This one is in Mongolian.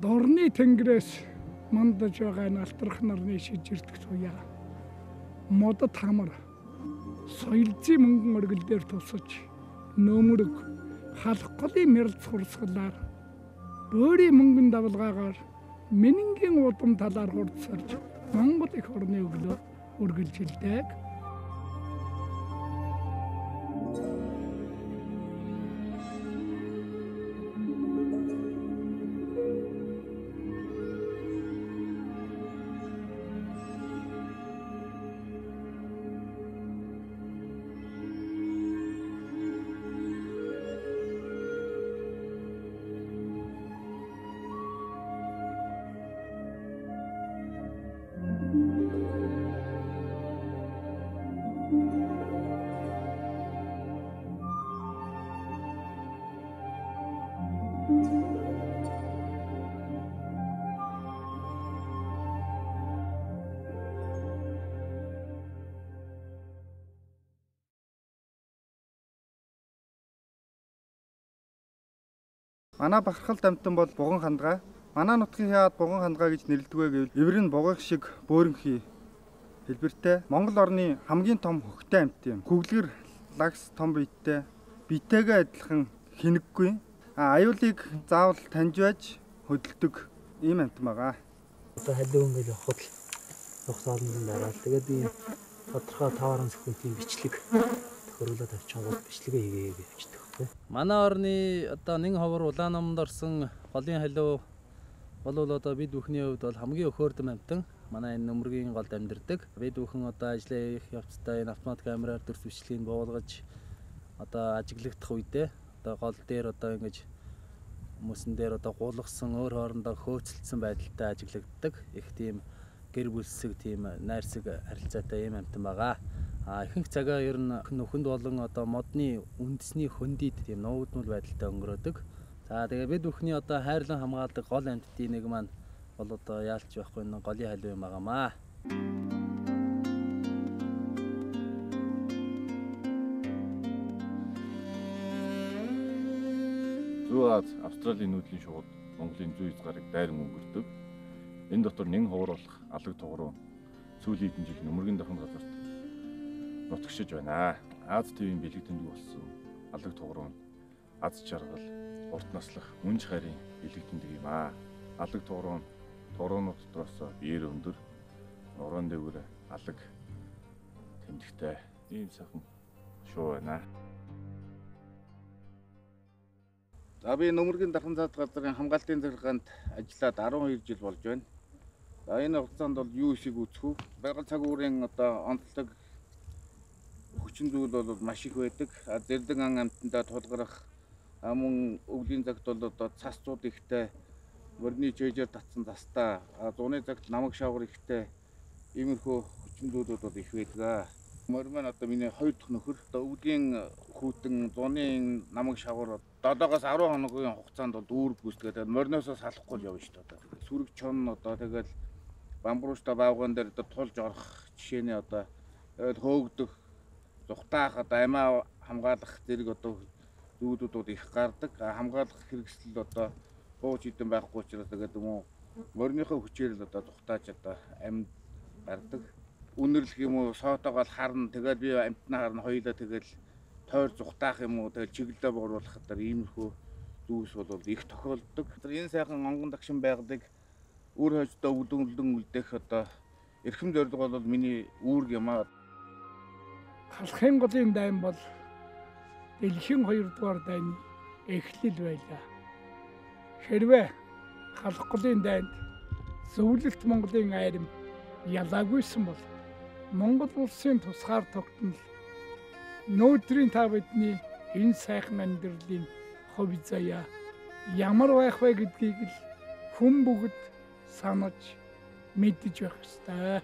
Дорны тэнгэрээс мандаж байгаа энэ алтрах нарны шижирдэх туяа. Модод хамар соёлзын мөнгөн оргил дээр тусаж нөмөрөг халах голын мэрэлц хурсгалаар бөөрийн мөнгөн давлгаагаар Менингийн удам талаар хурдсарч Монгол эх орны өглөө үргэлжилдэг. Манай бахархалт амьтан бол буган хандгай. Манай нутгийн яагаад буган хандгай гэж нэрлэдэг вэ гэвэл эвэр нь бугыг шиг бөөрөнхий хэлбэртэй. Монгол орны хамгийн том хөхтэй амьтан юм. Хөглөр лагс том биетэй, биетэйгээ адилхан хинэггүй. Аюулыг заавал таньж байж хөдөлдөг ийм амьтан байгаа. Одоо халиу ингээл явхад л зогсоолн дараад тэгээд би тодорхой 5 секундын бичлэг тохируулаад авчингууд бичлэгээ хийгээ явчихдаг. Манай орны одоо нэн ховор улаан номонд орсон голын халиу бол одоо бид бүхний хувьд бол хамгийн өхөөрдөм амьтан. Манай энэ нөмргийн голд амьдардаг. Бид бүхэн одоо ажлаа хийх явцдаа энэ автомат камераар дүрс бичлэгийг буулгаж одоо ажиглагдах үедээ одоо гол дээр одоо ингэж мөсөн дээр одоо гулгасан өөр хоорондоо хөөцөлдсөн байдалтай ажиглагддаг. Их тийм гэр бүлсэг тийм найрсаг харилцаатай ийм амьтан байгаа. Ихэнх цагаа ер нь нөхөнд болон одоо модны үндэсний хөндид тийм нуугдмал байдалтай өнгөрөөдөг. За тэгээ бид бүхний одоо хайрлан хамгаалдаг гол амьтдын нэг маань бол одоо яалч байхгүй нэг голын халиу юм байгаамаа. Зүүн Аз, Австралийн нүүдлийн шугад Монголын зүүн хязгаарыг дайран өнгөрдөг. Энэ дотор нэн ховор болох алаг тугруу сүүлийн хэдэн жил нөмөргийн дахин газарт нутагшиж байна. Аз тивийн бэлэг тэмдэг болсон алаг тугруу аз жаргал, урт наслах, үнж хайрын бэлэг тэмдэг юм аа. Алаг тугруу туруунууд дотроос биеэр өндөр, нуруунд дээгүүр алаг тэмдэгтэй ийм сайхан шуу байна. За би Нөмөргийн дархан заад газрын хамгаалтын захиргаанд ажиллаад 12 жил болж байна. За энэ хугацаанд бол юу ишиг үүсэх вэ? Байгаль цаг уурын одоо онцлог хүчин зүйл бол маш их байдаг. Зэрлэг ан амьтандаа тулгарах, мөн өвлийн цагт бол одоо цасцууд ихтэй, морины чэйжээр татсан цастай, зуны цагт намаг шавгар ихтэй иймэрхүү хүчин зүйлүүд бол их байдаг. Морь маань одоо миний хоёр дахь нөхөр. Одоо өвлийн хүйтэн, зуны намаг шавгар 7-оос 10 хоногийн хугацаанд бол үүрэг гүйцэтгээд мориноосоо салахгүй л явна шүү дээ. Одоо сүрэг чон одоо тэгэл бамбууштай баавган дээр одоо тулж орох жишээний одоо тэгэл хөөгдөх, зүхтаах, одоо амиа хамгаалах зэрэг одоо зүйлүүд бол их гардаг. Хамгаалах хэрэгсэл одоо бууж идэн байхгүй учраас тэгээд мөн мориныхоо хүчээр л одоо зүхтааж одоо амьд гардаг. Үнэрлэх юм уу, соотоогоо харна, тэгэл би амьтнаа харна, хоёулаа тэгэл тойр зүхтаах юм уу, тэгэл чиглэлээ бууруулах гэдэг иймэрхүү зүйлс бол их тохиолддог. Энэ сайхан онгон дагшин байгалыг үр хойчдоо өвдөн үлдээх одоо эрхэм зорилго бол миний үүрэг юм аа. Халахын голын дайн бол дэлхийн 2 дугаар дайны эхлэл байлаа. Хэрвээ Халах голын дайнд зөвлөлт Монголын айрам ялаагүйсэн бол Монгол улсын тусгаар тогтнол нөөдрийн та бидний энэ сайхан амьдралын хувь заяа ямар байх вэ гэдгийг л хүн бүгд санаж мэдэж байх ёстой.